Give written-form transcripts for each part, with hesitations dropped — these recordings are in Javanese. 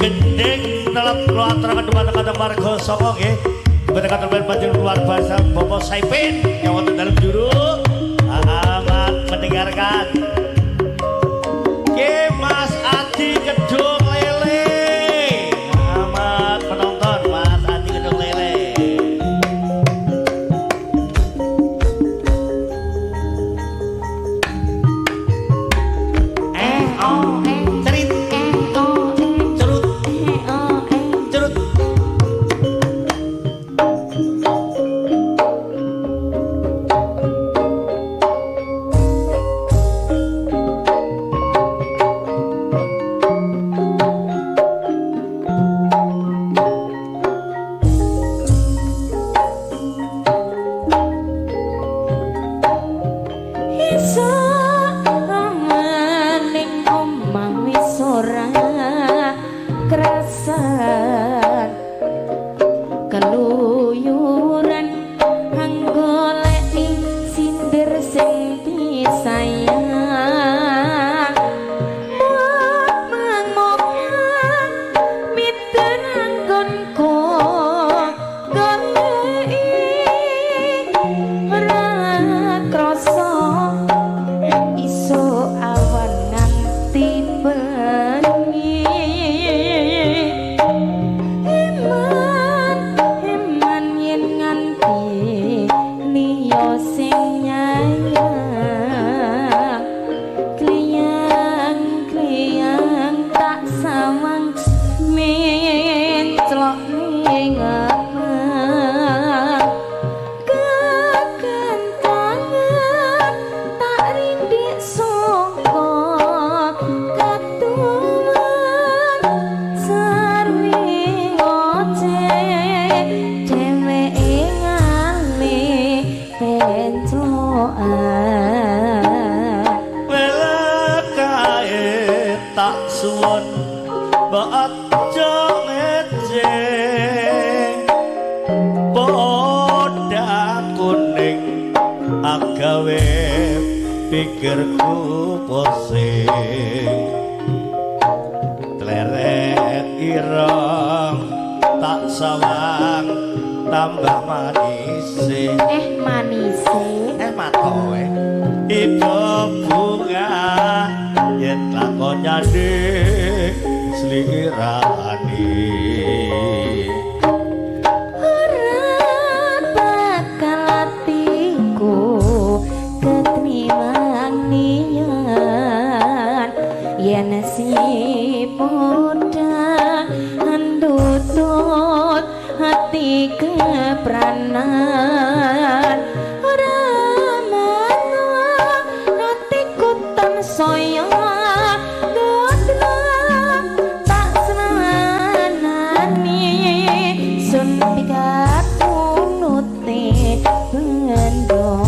Gending nelep kula aturaken dumateng kadang warga Songo nggih. Dumateng kadang panjenengan luar biasa Bapak Saipin yang wonten dalem juru amat mendengarkan. Nggih Mas Adi Kedung Lele. Amat menonton Mas Adi Kedung Lele. Eh oh eh cerit Eh oh eh cerut eh oh eh. Cerut. Esuk ning omah wis ora krasan keluyuran anggoleki sindir sing disayang. Mong miten anggonku goleki ora krasa iso awan nganti bengi. Eman eman yen nganti liya sing nyayang kliyang kliyang tak sawang menclok ning omah. Kekentangan tak rindik saka ketuman sarwi ngoceh dheweke ngalih penclokan. Welakae tak suwun mbok aja ngece. Podang kuning agawe pikirku pusing. Tleret ireng tak sawang tambah manise. Eh manise. Eh matoe. Ida bunga yen lakon nyanding slirani. Ora bakal atiku ketriman niyan yen si podang andutut hati kepranan. Ora manut atiku tansaya godlok tak senanani sun pikat unute bendo.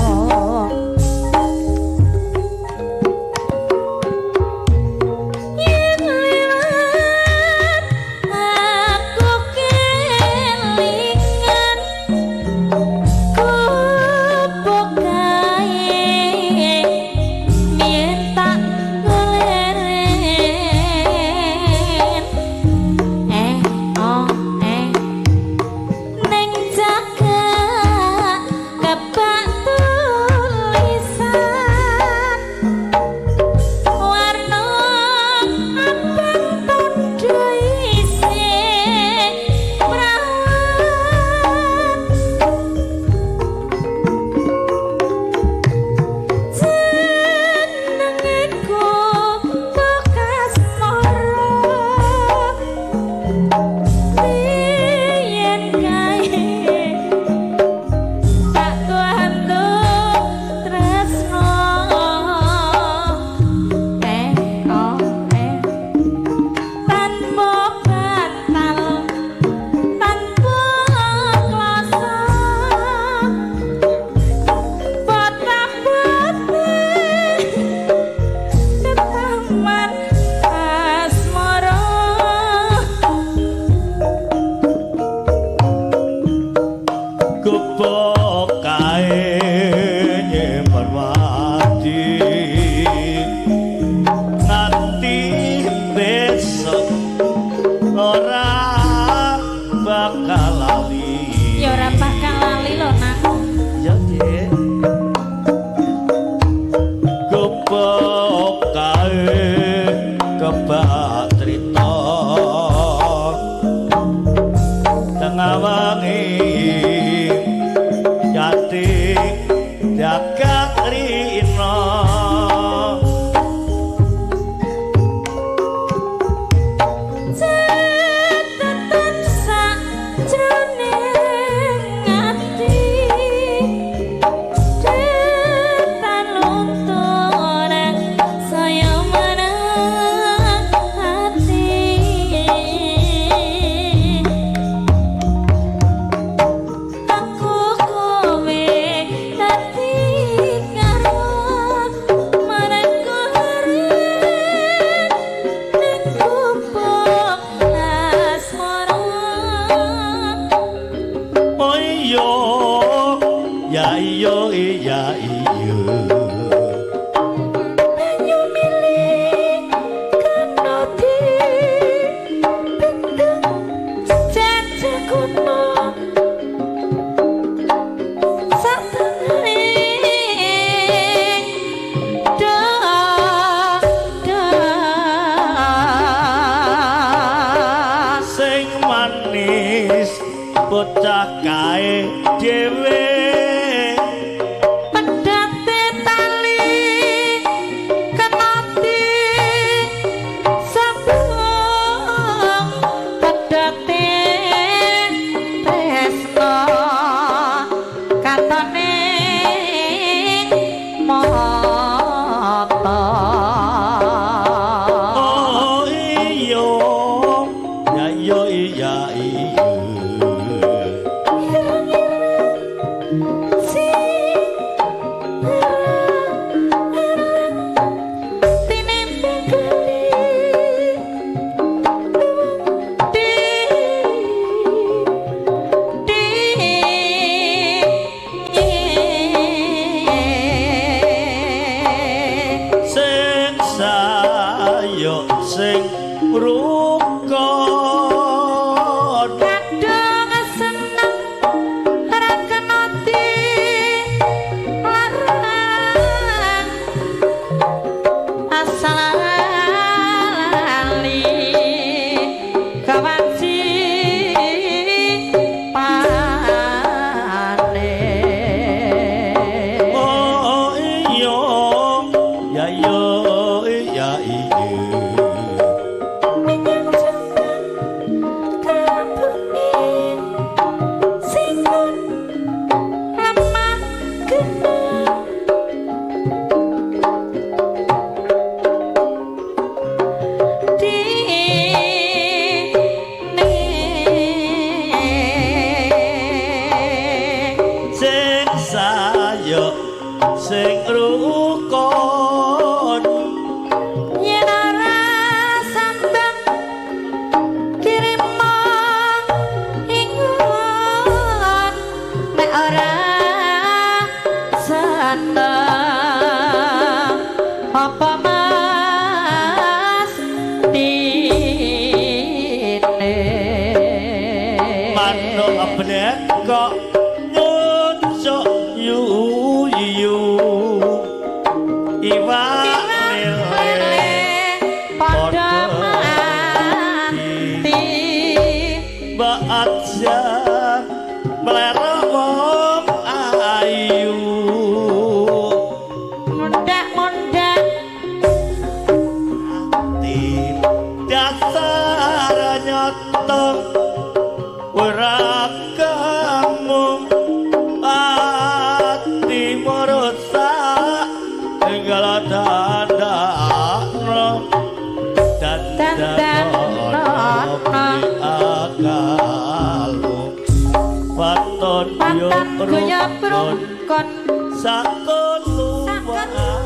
Yen liwat aku kelingan. bakal lali. Ya ora bakal lali lho, Nak. Ya, Dik. Gobok kae kebak trita tengah wengi jati jagat rina. Tetep sajroning ati detan luntur saya menang hati. Aku kowe dadi karo marang kowe ning gubuk asmara. Oh iya, ya iya, iya iya. Banyu mili kena di bendung jajakuno satengahe dada. Sing manis bocah kae dhewe. Pedhate tali kena di sabung pedhate tresno katone mata. Oh iya, ya iya, iya iya. Sing arang tinembel kali di di Sing sayo sing rukun. Kadung seneng ora kena dilarang asal lali kewajibane. Oh iya, ya iya, iya iya. Menyang Jombang kabune singun lemah genah dene. Sing sayo sing rukun. Yen ora sambang kirim ingon nek ora seneng apa mas dine. Manuk blek kok nyucuk yuyu iwak lele padha mati. Mbak aja mlerok wong ayu. Mundak-mundak Ati dasar nyata ora kamu ati merusak enggal dandakno Dandakno. Akalmu waton yo Patan guyub rukun rukun. Sakuluwarga.